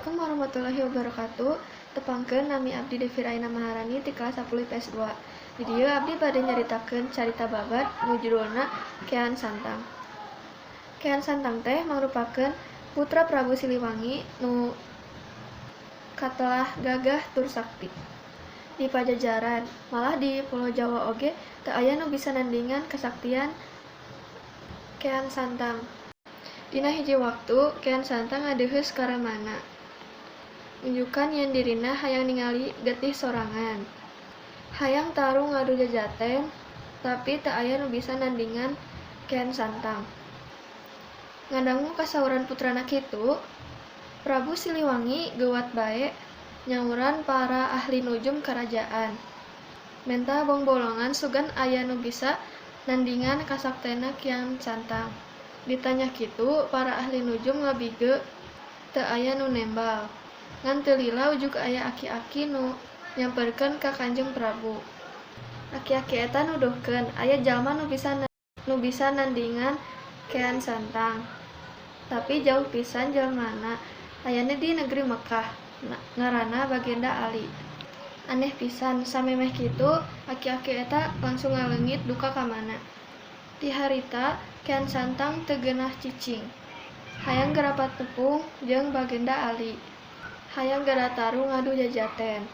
Assalamualaikum warahmatullahi wabarakatuh. Tepangkeun, nami abdi Devi Raina Maharani ti kelas 10 IPS 2. Di dieu abdi bade nyaritakeun carita babad nu judulna Kean Santang. Kean Santang teh mangrupakeun putra Prabu Siliwangi nu katelah gagah tur sakti. Di Pajajaran, malah di Pulo Jawa oge teu aya nu bisa nandingan kasaktian Kean Santang. Dina hiji waktu, Kean Santang ngadeuheus ka ramana. Nunjukan yen dirina hayang ningali getih sorangan. Hayang tarung ngadu jajaten, tapi teu aya nu bisa nandingan Kean Santang. Ngadangu kasauran putrana kitu, Prabu Siliwangi geuwat bae nyauran para ahli nujum karajaan. Menta bongbolongan sugan aya nu bisa nandingan kasaktenna Kian Santang. Ditanya kitu, para ahli nujum ngabige teu aya nu nembal. Ngan teu lila ujug aya aki-aki nu nyamperkeun ka Kanjeng Prabu. Aki-aki eta nuduhkeun aya jalma nu bisa nandingan Kean Santang. Tapi jauh pisan jalmana, ayana di negeri Mekkah, ngaranna Bagenda Ali. Aneh pisan, samemeh kitu aki-aki eta langsung ngaleungit duka ka mana. Ti harita Kean Santang teu geunah cicing. Hayang gera patepung jeung Bagenda Ali. Hayang gera tarung ngadu jajaten.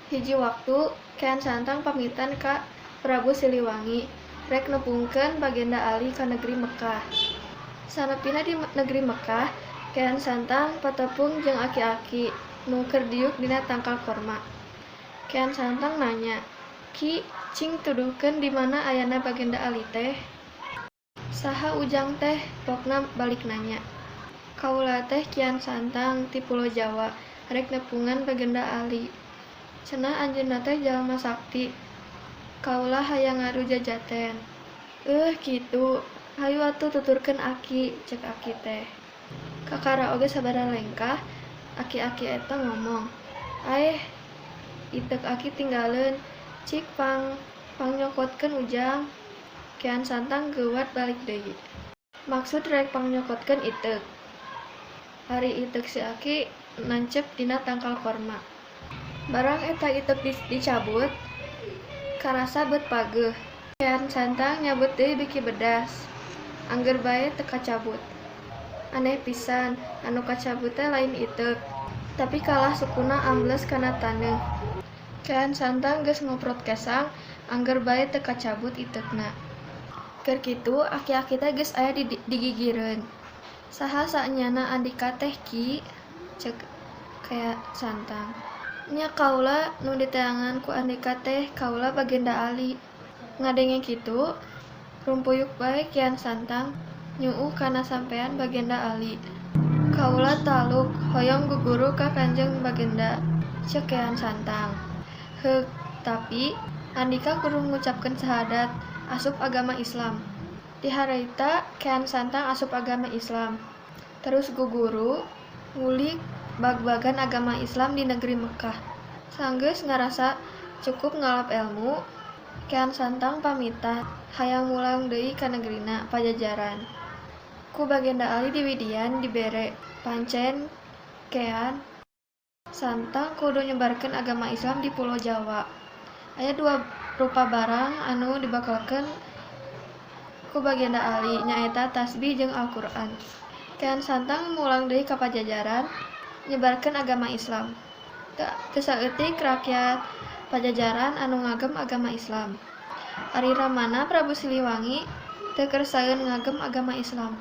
Hiji waktu Kean Santang pamitan ka Prabu Siliwangi rek nepungkeun Bagenda Ali ka negeri Mekkah. Sanepina di negeri Mekkah, Kean Santang patepung jeung aki-aki nu keur diuk dina tangkal korma. Kean Santang nanya, "Ki, cing tuduhkeun di mana ayana Bagenda Ali teh?" "Saha ujang teh?" pokna balik nanya. "Kaula teh Kian Santang ti Pulo Jawa, rek nepungan Bagenda Ali. Cenah anjeunna teh jalma sakti. Kaula hayang ngadu jajaten." "Euh kitu, hayu atuh tuturkeun aki," cek aki teh. Kakara oge sabaraha lengkah, aki-aki eta ngomong, "Aeh, iteuk aki tinggaleun, cik pangnyokotkeun ujang." Kean Santang geuwat balik deui. Maksud rek pangnyokotkeun iteuk. Ari iteuk si aki nancep dina tangkal korma. Barang eta iteuk dicabut, karasa beut pageuh. Kean Santang nyabut deui biki bedas, angger bae teu kacabut. Aneh pisan, anu kacabut teh lain iteuk, tapi kalah sukuna ambles kana taneuh. Kean Santang geus ngoprot kesang, angger bae teu kacabut iteukna. Keur kitu aki-aki teh geus aya di gigireun. "Saha saenyana andika teh, Ki?" cek Kean Santang. "Nya kaula nu diteangan ku andika teh kaula Bagenda Ali." Ngadenge kitu, rumpuyuk bae Kian Santang nyuuh kana sampean Bagenda Ali. "Kaula taluk hoyong guguru ka Kanjeng Bagenda," cek Kean Santang. "Heuk, tapi andika kudu ngucapkeun sahadat asup agama Islam." Ti harita Kean Santang asup agama Islam. Terus guguru ngulik bag-bagan agama Islam di negeri Mekkah. Sanggeus ngarasa cukup ngalap elmu, Kean Santang pamitan hayang mulang deui ka negerina, Pajajaran. Ku Bagenda Ali diwidian dibere, pancen Kean Santang kudu nyebarkeun agama Islam di Pulo Jawa. Aya dua rupa barang anu dibekelkeun ku Bagenda Ali, nyaeta tasbih jeung Alquran. Kean Santang mulang deui ka Pajajaran nyebarkeun agama Islam. Teu saeutik rakyat Pajajaran anu ngagem agama Islam. Ari ramana Prabu Siliwangi teu kersaeun ngagem agama Islam.